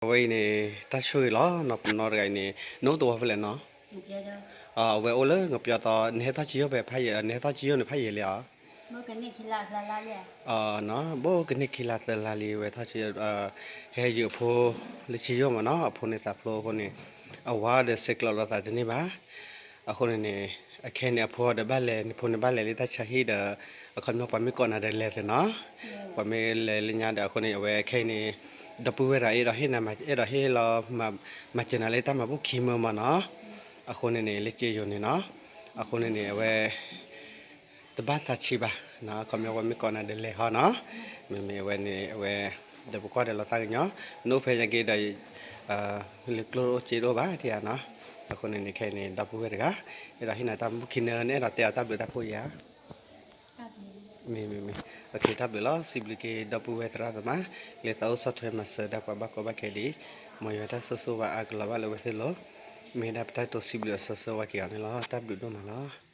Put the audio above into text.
အဝဲအံၤန့ၣ် တၢ်ဆိၣ်ဂ့ၤလီၤနီၤ, ပနီၢ်တဂၤအံၤန့ၣ် နအိၣ်သဝီဖဲလဲၣ်နီၤ. အဝဲအိၣ်လၢငပျီသီ, နဟဲထီၣ်ကၠိယိၣ်ဖဲဖးယံာ်, နဟဲထီၣ်ကၠိယိၣ်န့ၣ်ဖးယံာ်လံဧါ. ဘိကနံၣ်ခံလါသၢလါလံ, အနီၤ, ဘိကနံၣ်ခံလါသၢလါလံ ဝဲထီၣ်ကၠိ, ဟဲယုာ်အဖိလၢကၠိယိၣ်မးနီၤ, အဖိန့ၣ်သးဖျိအဃိန့ၣ် အဝၤဒီးဆဲးကျိးလိာ်သးတန့ၢ်ဘၣ်. အဃိန့ၣ်န့ၣ် အခဲအံၤန့ၣ် အဖိဒီးဘၣ်လဲၤ, နဖိန့ၣ်ဘၣ်လဲၤလၢတၢ်ဆါဟံၣ်ဒီး အခီပညီပှၤမ့ၢ်ကိးနၤဒီးလဲၤသ့နီၤ. ပှၤမ့ၢ်လဲၤလၢညါဒီး အဃိန့ၣ် အဝဲခဲအံၤန့ၣ် ဒီပုၢ်ဝဲၢ်ဒီး အဲၣ်ဒိးဟ့ၣ်နၤ, အဲၣ်ဒိးဟ့ၣ်လီၤ မၤစၢၤနၤလၢတၢ်မၤဘူၣ်ခံမၢမးနီၤ. အဃိန့ၣ်န့ၣ် လၢကၠိယိၣ်န့ၣ်နီၤ, အဃိန့ၣ်န့ၣ် အဝဲ တဘၣ်သးဆံးဘၣ်, အခီပညီပှၤမ့ၢ်ကိးနၤဒီးလဲၤဟီနီၤ. မ့မ့ၢ်အဝဲန့ၣ် အဝဲ ဒီးပကွၢ်ဒီးလီၤသးကညီၤ, နအိၣ်ဖဲညါက့ဒီး လၢကျိၣ်အိၣ်စ့တအိၣ်ဘၣ်ထံဧါနီၤ. အဃိန့ၣ်န့ၣ် ခဲအံၤန့ၣ် ဒီပုၢ်ဝဲၢ်တဂၤ အဲၣ်ဒိးဟ့ၣ်နၤတၢ်မၤဘူၣ်ခံန့ၣ် နအဲၣ်ဒိးတဲအီၤတၢ်ဘျုးတၢ်ဖှိၣ်ဧါ. မ့မ့မ့, တၢ်ဘျုးလီၤ, စံးဘျုးက့ၤဒီပုၢ်ဝဲၢ်သရၣ်သမါ လၢသးအိၣ်ဆီၣ်ထွဲမၤစၢၤဒၣ်ပှၤဘၣ်ကီဘၣ်ခဲဒံး, မ်ယွၤတၢ်ဆိၣ်ဂ့ၤဘၣ်အါကလီၤဘၣ်လၢအဝဲသ့ၣ်လီၤ. မ့ၢ်ဒၣ်ပတၢ်တိစံးဘျုးအစီဆှံဝဲက့ၤအီၤန့ၣ်လီၤ. တၢ်ဘျုးဒိၣ်မးလီၤ.